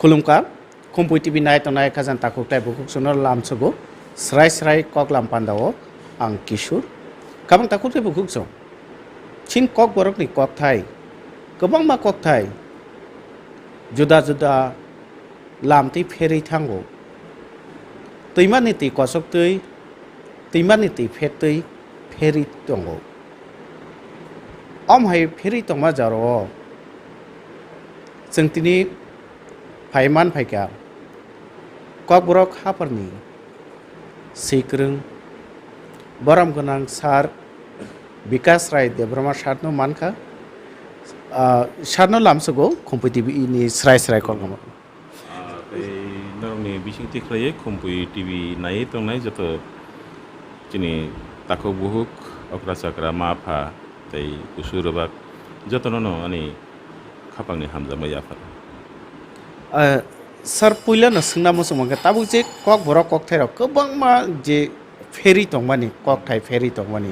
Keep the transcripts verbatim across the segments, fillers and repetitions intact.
Khulumkha, Khumpui T V nai tongnai khajang takhuk tei bukhuk chwngno lamsogo, srai srai kok lam pandao ang Kishur. Kabang takhuk tei bukhuk chwng. Chin Kokborokni kokthai, kwbangma kokthai, juda juda lam twi pherwi thango. Twimani twi kosok twi, twimani twi phet twi pherwi tongo. Om hai pherwi tongma jora o chwng tini phai man phaikha Kokborok hapharni swikwrwng borom gwnang sir Bikash Rai Debbarma sir no mankha. Ah, sir no lamsogo Khumpui T V ni srai srai kokrwma. Ah, tei norokni bisingtwi khlaiwi Khumpui T V naiwi tongnai joto chini takhuk buhuk, okra chakra, ma pha tei kusu rwbak jotono no ani khapangni hamjakma yaphar. Ah, sir, puilano swngna muchung mankha, tabuk je Kokborok kokthairok kwbangma je pherwi tongmani, kokthai pherwi tongmani,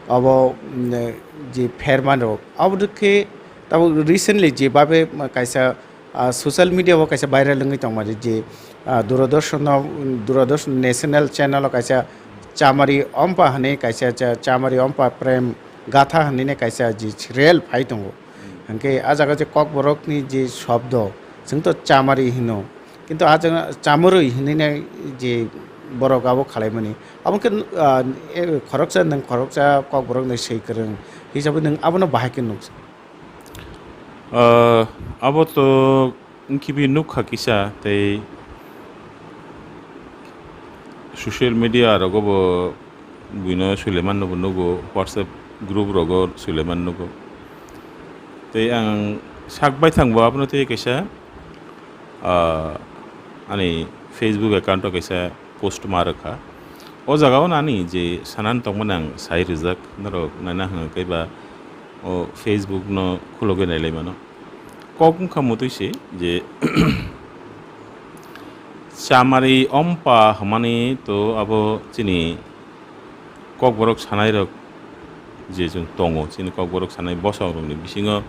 abo, mm, je phermanrok, abo khe tabuk recently je babe kaisa, ah, social media o kaisa viral wngwi tongmani je, ah, Doordarshan o, Doordarshan national channel o kaisa Chamari Ompa hwnwi kaisa cha-, Chamari Ompa Prem Gatha hwnwi kaisa je serial phai tongo. Hwnkhe ah jaga je Kokborokni je shobdo, chwng to chamari hino, kintu ah jaga chamorwi hinwi nai je borok abo khalaimani. Abo khe, ah, e, khoroksa nwng khoroksa Kokborokni swikwrwng hisabwi nwng abono bahai khe nuksa. Ah, abo to wngkhe bi nukha kisa tei social media rogo bo buino suilaimano bo nugo, WhatsApp group rogo suilaimano nugo. Tei ang sak baithang bo abono tei kaisa, ah, ani Facebook account o kaisa post ma rwkha. O jaga o nani je sanani tongmani ang sai rijak, norok naina hwnkhe ba o Facebook no khulogwi nailaimano. Kok wngkha motwi se je Chamari Ompa hwnmani to abo chini Kokborok sanairok je chwng tongo, chini Kokborok sanai bosongrokni bisingo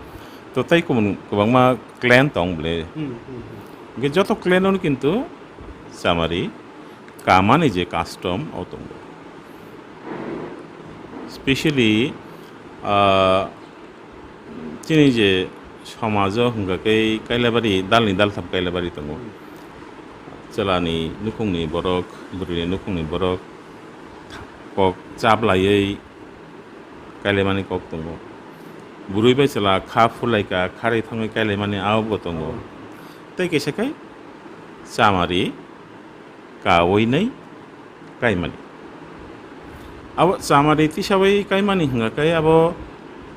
to tei kubun kwbangma clan tong bwle. Hmm, hmm, hmm. Hwnkhe joto clan-o kintu Chamari kamani je custom o tongo. Specially, ah, chini je somajo hwnkha khe Kailabari, dalni daltham Kailabari tongo. Chwlani nukhungni borok, bwrwini nukhungni borok, kok chaplaiwi kailaimani kok tongo. Bwrwi bai chwla kha phurlaika, kharwi thangwi kailaimani abo bo tongo. Tei kaisa khe chamari kawi nai kaimani. Abo chamari tisawi kaimani hwnkha khe abo,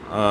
ah,